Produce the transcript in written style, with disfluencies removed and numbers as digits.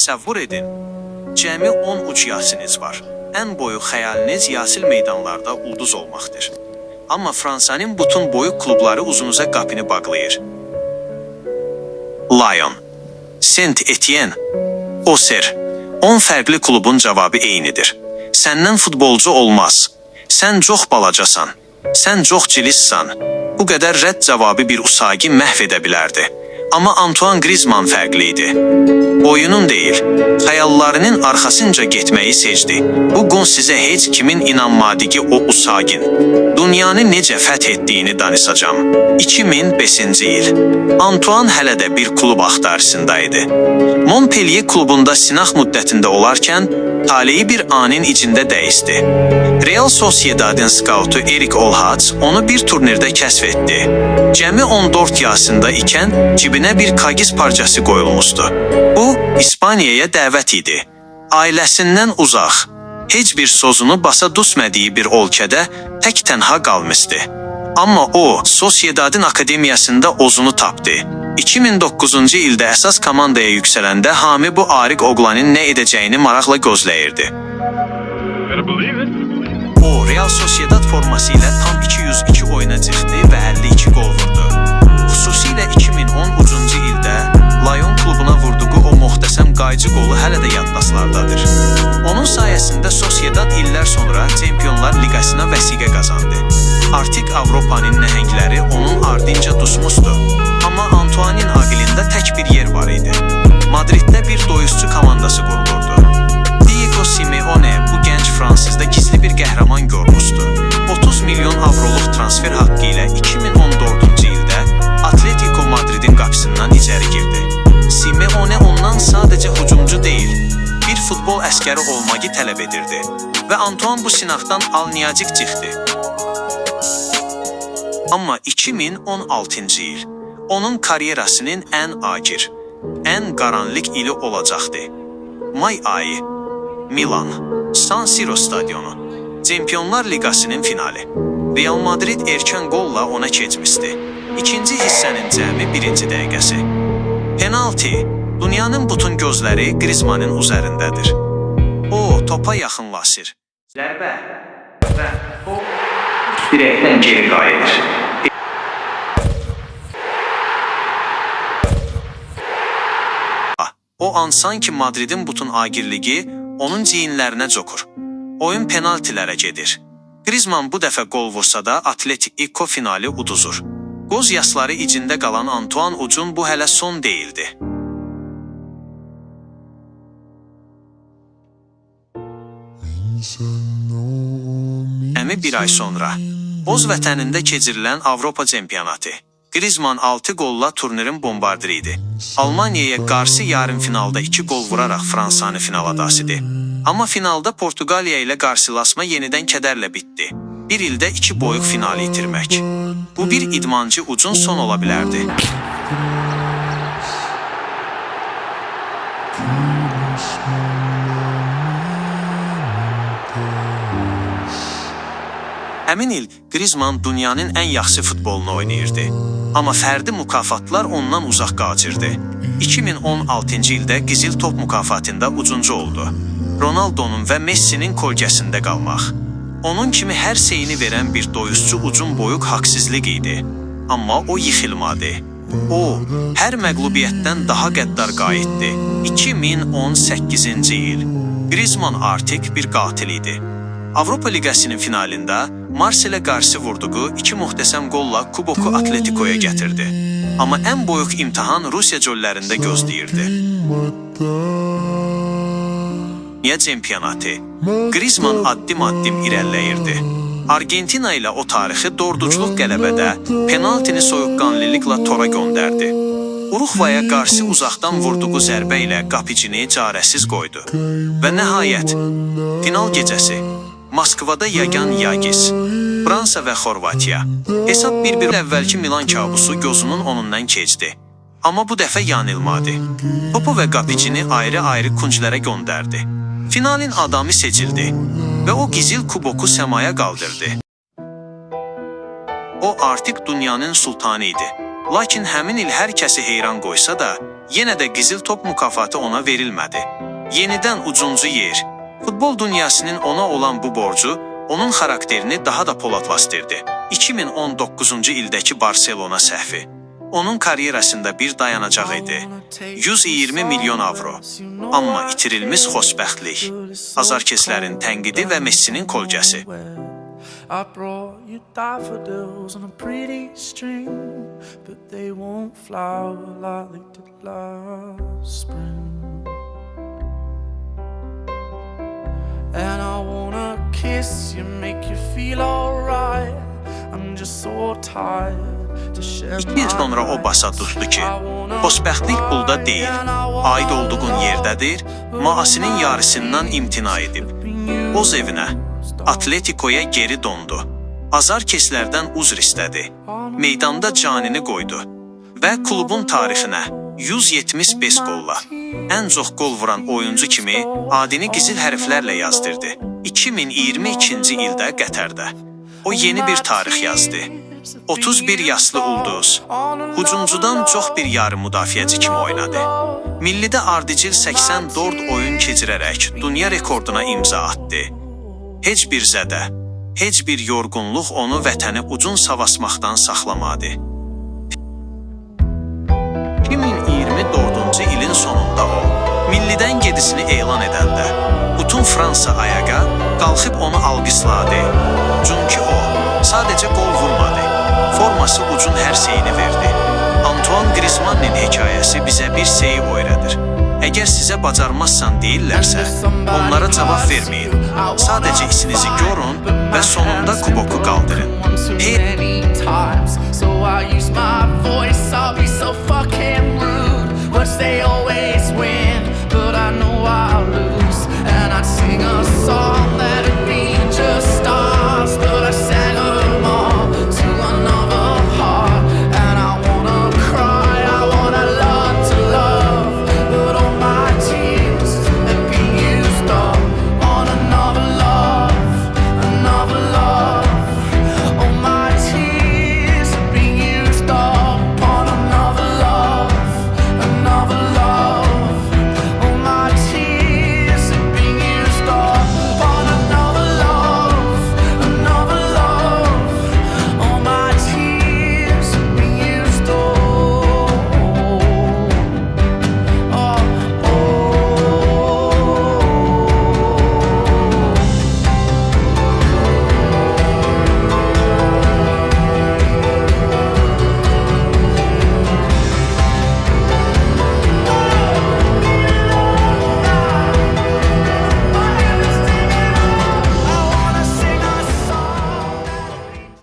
Təsəvvür edin. Cəmi 13 yaşınız var. Ən böyük xəyaliniz yasil meydanlarda ulduz olmaqdır. Amma Fransanın bütün böyük klubları uzunuza qapını bağlayır. Lyon, Saint-Etienne, Auxerre. 10 fərqli klubun cavabı eynidir. Səndən futbolcu olmaz. Sən çox balacasan. Sən çox cilissan. Bu qədər rədd cavabı bir usaqi məhv edə bilərdi. Amma Antoine Griezmann fərqli idi. Boyunun deyil, xəyallarının arxasınca getməyi seçdi. Bu gün sizə heç kimin inanmadığı o usaqin dünyanı necə fəth etdiyini danışacağam. 2005-ci il. Antoine hələ də bir klub axtarışında idi. Montpellier klubunda sınaq müddətində olarkən taleyi bir anın içində dəyişdi. Real Sociedad'ın skautu Erik Olhatz onu bir turnirdə kəşf etdi. Cəmi 14 yaşında ikən cibinə bir kağız parçası qoyulmuşdu. Bu, İspaniyaya dəvət idi. Ailəsindən uzaq, heç bir sozunu basa düşmədiyi bir ölkədə tək tənha qalmışdı. Amma o, Sociedad'ın akademiyasında ozunu tapdı. 2009-cu ildə əsas komandaya yüksələndə Hami bu arik oğlanın nə edəcəyini maraqla gözləyirdi. Better believe it. O, Real Sociedad forması ilə tam 202 oyuna çıxdı və 52 gol vurdu. Xüsusilə 2013-cü ildə Lyon klubuna vurduğu o möhtəşəm qayçı qolu hələ də yaddaşlardadır. Onun sayəsində Sociedad illər sonra Çempionlar Liqasına vəsiqə qazandı. Artıq Avropanın nəhəngləri onun ardınca düşmüşdü. Amma Antoine'in ağlında tək bir yer var idi. Madriddə bir doyuşçu komandası qurulurdu. Diego Simeone bu gənc Fransızda gizli bir qəhrəman görmüşdü. 30 milyon avroluq transfer haqqı ilə 2014-cü ildə Atletico Madridin qapısından içəri girdi. Simeone ondan sadəcə hücumcu deyil, bir futbol əskəri olmayı tələb edirdi və Antoine bu sınaqdan alnıyacıq çıxdı. Amma 2016-cı il onun karyerasının ən ağır, ən qaranlıq ili olacaqdı. May ayı, Milan, San Siro stadionu, Çempionlar Liqasının finali. Real Madrid erkən qolla ona keçmişdi. İkinci hissənin cəmi birinci dəqiqəsi. Penalti. Dünyanın bütün gözləri Griezmannın üzərindədir. O topa yaxınlaşır. Zərbə və top dirəkdən geri qayıdır. O an sanki Madridin bütün agirliyi onun ciyinlərinə cokur. Oyun penaltilərə gedir. Griezmann bu dəfə qol vursa da Atletico finali uduzur. Göz yaşları içində qalan Antoine üçün bu hələ son deyildi. Əmi bir ay sonra Boz vətənində keçirilən Avropa çempionatı. Griezmann 6 qolla turnirin bombardiri idi. Almaniyaya qarşı yarım finalda 2 qol vuraraq Fransanı finala daşıdı. Amma finalda Portuqaliya ilə qarşılaşma yenidən kədərlə bitdi. Bir ildə iki böyük finali itirmək. Bu bir idmancı ucun son ola bilərdi. Həmin il Griezmann dünyanın ən yaxşı futbolunu oynayırdı. Amma fərdi mükafatlar ondan uzaq qaçırdı. 2016-cı ildə Qızıl Top mükafatında ucuncu oldu. Ronaldonun və Messinin kölgəsində qalmaq. Onun kimi hər şeyini verən bir doyuşçu ucun böyük haqsızlıq idi. Amma o yıxılmadı. O, hər məğlubiyyətdən daha qəddar qayıtdı. 2018-ci il. Griezmann artıq bir qatil idi. Avropa Liqasının finalında Marselə qarşı vurduğu iki möhtəşəm qolla kuboku Atletico'ya gətirdi. Amma ən böyük imtahan Rusiya çöllərində gözləyirdi. Dünya çempionatı. Griezmann addım-addım irəliləyirdi. Argentina ilə o tarixi dördüncülük qələbədə penaltini soyuqqanlılıqla tora göndərdi. Uruqvaya qarşı uzaqdan vurduğu zərbə ilə qapıcını çarəsiz qoydu. Və nəhayət, final gecəsi Moskvada yagan Yagiz, Fransa və Xorvatiya. Hesab bir-bir əvvəlki Milan kabusu gözünün onundan keçdi. Amma bu dəfə yanılmadı. Topu və qapıcını ayrı-ayrı künclərə göndərdi. Finalin adamı seçildi və o gizil kuboku səmaya qaldırdı. O artıq dünyanın sultanı idi. Lakin həmin il hər kəsi heyran qoysa da, Yenə də qizil top mükafatı ona verilmədi. Yenidən ucuncu yer. Futbol dünyasının ona olan bu borcu onun xarakterini daha da poladlaşdırdı. 2019-cu ildəki Barselona səhvi onun karyerasında bir dayanacaq idi. 120 milyon avro. Amma itirilmiş xoşbəxtlik, azarkeşlərin tənqidi və Messinin kolgəsi. I brought you daffodils on a pretty string, but they won't flower like they did last spring. And I wanna kiss you, make you feel alright. I'm just so tired to share 2 il my sonra o basa nights. düşdü ki, I wanna xoşbəxtlik pulda cry deyil, and I aid wanna olduğun yerdədir, maasının yarısından imtina edib. Boz evinə, Atletikoya geri dondu. Azarkeşlərdən üzr istədi. Meydanda canını qoydu və klubun tarixinə 175 qolla ən çox qol vuran oyuncu kimi adını qizil hərflərlə yazdırdı. 2022-ci ildə Qətərdə. O yeni bir tarix yazdı. 31 yaşlı ulduz. Hücumcudan çox bir yarım müdafiəçi kimi oynadı. Millidə ardıcıl 84 oyun keçirərək dünya rekorduna imza atdı. Heç bir zədə, heç bir yorğunluq onu vətəni ucun savasmaqdan saxlamadı. 2024-cü ilin sonunda o, millidən gedisini elan edəndə, bütün Fransa ayağa qalxıb onu alqısladı. Çünki o, sadəcə qol vurmadı, forması ucun hər şeyini verdi. Antoine Griezmannın hekayəsi bizə bir şeyi öyrədir. Əgər sizə bacarmazsan deyirlərsə, onlara cavab verməyin. Sadəcə işinizi görün və sonunda kuboku qaldırın. Too Hey, many times, so I use my voice. I'll be so fucking rude, but they always win.